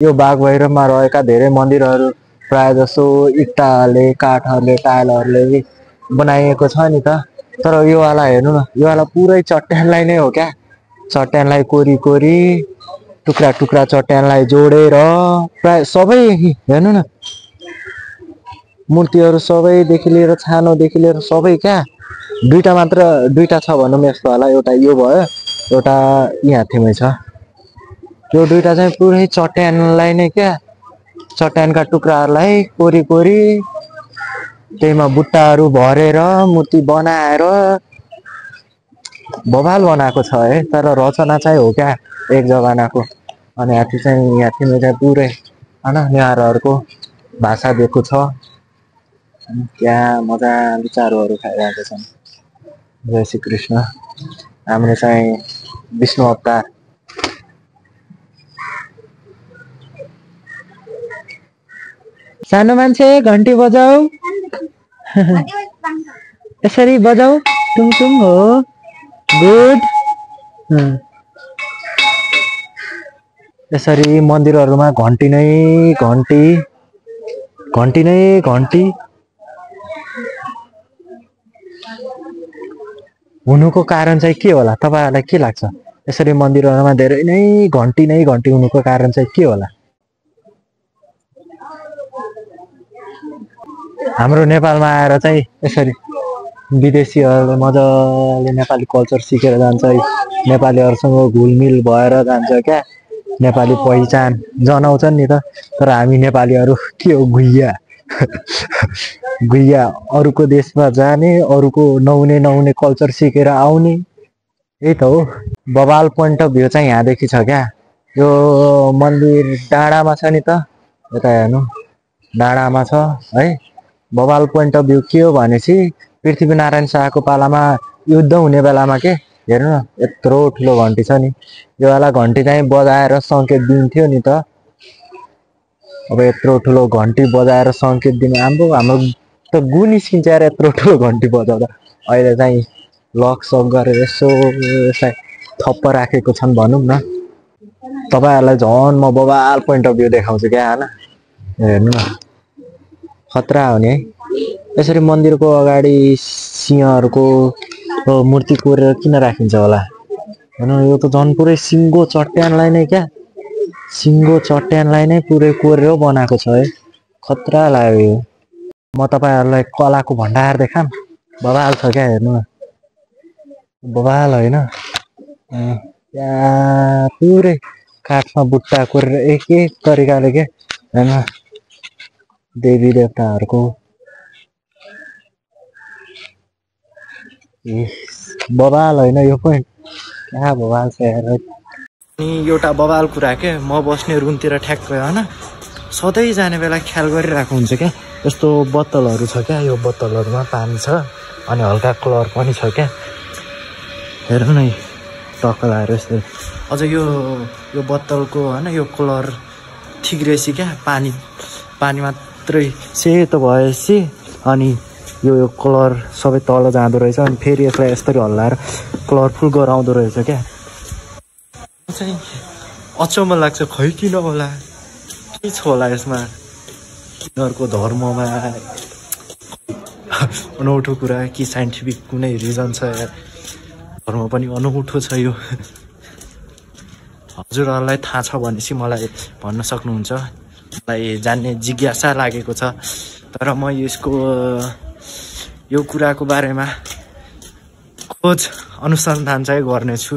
यो बागभैरवमा रहेका धेरै मन्दिरहरू प्राय जसो इट्टाले काठहरूले टाइलहरूले बनाइएको छ नि त। तर यो वाला हेर्नु न, यो वाला पुरै चट्यानलाई नै हो क्या। चट्यानलाई कोरी कोरी टुक्रा टुक्रा चट्यानलाई जोडेर प्राय सबै हेर्नु न, मूर्तिहरू सबैदेखि लिएर छानोदेखि लिएर सबै क्या। दुईटा छ भनौँ यस्तो होला, एउटा यो भयो, एउटा यहाँ थिमै छ। यो दुईटा चाहिँ पुरै चट्यानलाई नै क्या, चट्यानका टुक्राहरूलाई कोरी कोरी त्यहीमा बुट्टाहरू भरेर मूर्ति बनाएर बवाल बनाएको छ है। तर रचना चाहिँ हो क्या एक जमानाको। अनि यहाँ चाहिँ पुरै होइन नेवारहरूको भाषा दिएको छ। त्यहाँ मजाले चारोहरू खाइरहेको छन्। जय श्री कृष्ण। हाम्रो चाहिँ विष्णु अवतार। सानो मान्छे घन्टी बजाऊ, यसरी बजाऊ, टुङ टुङ हो। गुड। यसरी मन्दिरहरूमा घन्टी नै घन्टी, घन्टी नै घन्टी हुनुको कारण चाहिँ के होला तपाईँहरूलाई के लाग्छ? यसरी मन्दिरहरूमा धेरै नै घन्टी हुनुको कारण चाहिँ के होला? हाम्रो नेपालमा आएर चाहिँ यसरी विदेशीहरूले मजाले नेपाली कल्चर सिकेर जान्छ, नेपालीहरूसँग घुलमिल भएर जान्छ क्या, नेपाली पहिचान जनाउँछन् नि त। तर हामी नेपालीहरू के हो, गुइया गुइया। अरूको देशमा जाने, अरूको नहुने कल्चर सिकेर आउने, यही त हो। बवाल पोइन्ट अफ भ्यू चाहिँ यहाँदेखि छ क्या। यो मन्दिर डाँडामा छ नि त, यता हेर्नु डाँडामा छ है। बवाल पोइन्ट अफ भ्यू के हो भनेपछि पृथ्वीनारायण शाहको पालामा युद्ध हुने बेलामा के हेर्नु न, यत्रो ठुलो घन्टी छ नि। यो वाला घन्टी चाहिँ बजाएर सङ्केत दिन्थ्यो नि त। अब यत्रो ठुलो घन्टी बजाएर सङ्केत दिने, हाम्रो त गु निस्किन्छ यार यत्रो ठुलो घन्टी बजाउँदा। अहिले चाहिँ लक सक गरेर यसो यसलाई थप्प राखेको छन् भनौँ न। तपाईँहरूलाई झन् म बवाल पोइन्ट अफ भ्यू देखाउँछु क्या होइन। हेर्नु न, खतरा हो नि है। यसरी मन्दिरको अगाडि सिंहहरूको मूर्ति कोरेर किन राखिन्छ होला होइन? यो त झन् पुरै सिङ्गो चट्यानलाई नै क्या, सिङ्गो चट्यानलाई नै पुरै कोरेर बनाएको छ है। खतरा लाग्यो यो। म तपाईँहरूलाई कलाको भण्डार देखाम, बवाल छ क्या। हेर्नु न, बवाल होइन। त्यहाँ पुरै काठमा बुट्टा कोरेर एक एक तरिकाले के होइन, देवी देवताहरूको बवाल होइन यो पोइन्ट, क्या बवाल छ यार। अनि एउटा बवाल कुरा के, म बस्ने रुमतिर ठ्याक्कै होइन सधैँ जाने बेला ख्याल गरिरहेको हुन्छ क्या। यस्तो बोतलहरू छ क्या, यो बोतलहरूमा पानी छ अनि हल्का कलर पनि छ क्या। हेर्नु न टक्क लगाएर यस्तो। अझ यो बोतलको होइन यो कलर ठिक रहेछ क्या, पानी मात्रै सेतो भएपछि अनि यो कलर सबै तल जाँदो रहेछ। अनि फेरि यसलाई यसरी हल्लाएर कलरफुल गराउँदो रहेछ क्या। चाहिँ अचम्म लाग्छ, खै किन होला, के छ होला यसमा, यिनीहरूको धर्ममा अनौठो कुरा कि साइन्टिफिक कुनै रिजन छ यार। धर्म पनि अनौठो छ यो। हजुरहरूलाई थाहा छ भनेपछि मलाई भन्न सक्नुहुन्छ, मलाई जान्ने जिज्ञासा लागेको छ। तर म यो कुराको बारेमा खोज अनुसन्धान चाहिँ गर्नेछु।